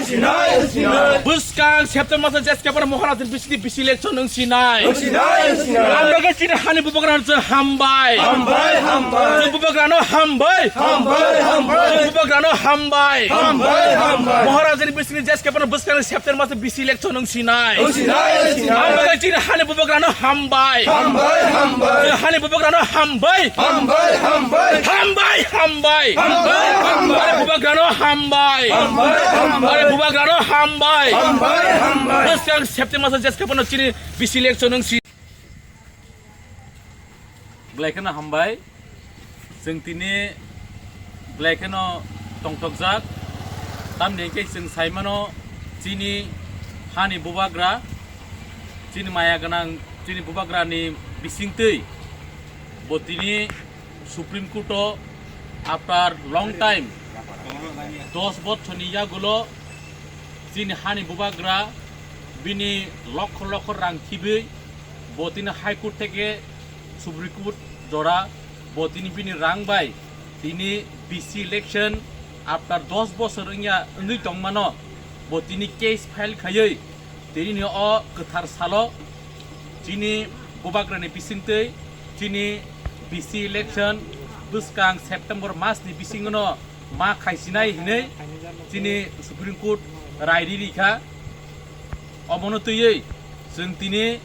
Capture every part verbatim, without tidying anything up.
Sinai, sinai. Bwskang September maso J S K Pano Maharaj ni bisini bisi election wng sinai. Sinai, sinai. Ang bagwi chini hani bubagrano chwng hambai. Hambai, hambai. Chwng bubagrano hambai. Hambai, hambai. Chwng bubagrano hambai. Hambai, hambai. Maharaj ni bisini J S K Pano bwskang September maso bisi election wng sinai. Sinai, sinai. Ang bagwi chini hani bubagrano hambai. Hambai, hambai. Chwng hani bubagrano hambai. Hambai, hambai. Hambai, hambai. Hambai, hambai. Are bubagrano hambai. Hambai, hambai. Are bubagrano hambai. Hambai, hambai. Bwskang September maso J S K Pano chini bisi election wng si. Belai kheno hambai. Chwng tini belai kheno tongthokjak. Tamni hwnkhe chwng saimano chini hani bubagra, chini maya gwnang, chini bubagrani bisingtwi bo tini Supreme Court o after long time, dos bochorni yagulo chini hani bubagra bini lokho lokho rang khibwi bo tini High Court theke Supreme Court jora bo tini bini rang bai tini B C election after dos bochor wngya wngwi tongmano bo tini case file khaiwi tini o kwthar salo chini bubagrani bisingtwi chini B C election bwskang September mas ni bisingono ma khaisinai hinwi chini Supreme Court rai ri rikha. Omono twiwi chwng tini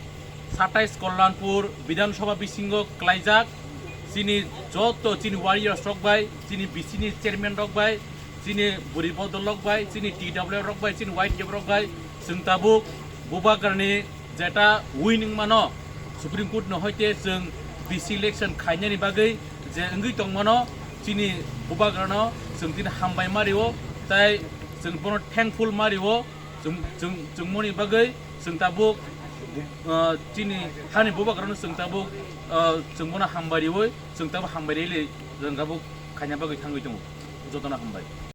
satais Kalyanpur Bidhan Sabha bisingo klaijak chini joto chini warriors rok bai, chini B C ni chairman rok bai, chini buri bodol rok bai, chini T W F rok bai, chini Y T F rok bai chwng tabuk bubagrani jeta win wngmano Supreme Court no hoite chwng B C election khainani bagwi je wngwi tongmano chini bubagrano chwng tini hambai mario tei chwng bono thankful mario chwng chwng chwngmoni bagwi chwng tabuk ah, chini hani bubagrano chwng tabuk ah, chwng bono hambai riwi chwng tabuk hambai rili chwng tabuk khaina bagwi thangwi tongo jotono hambai.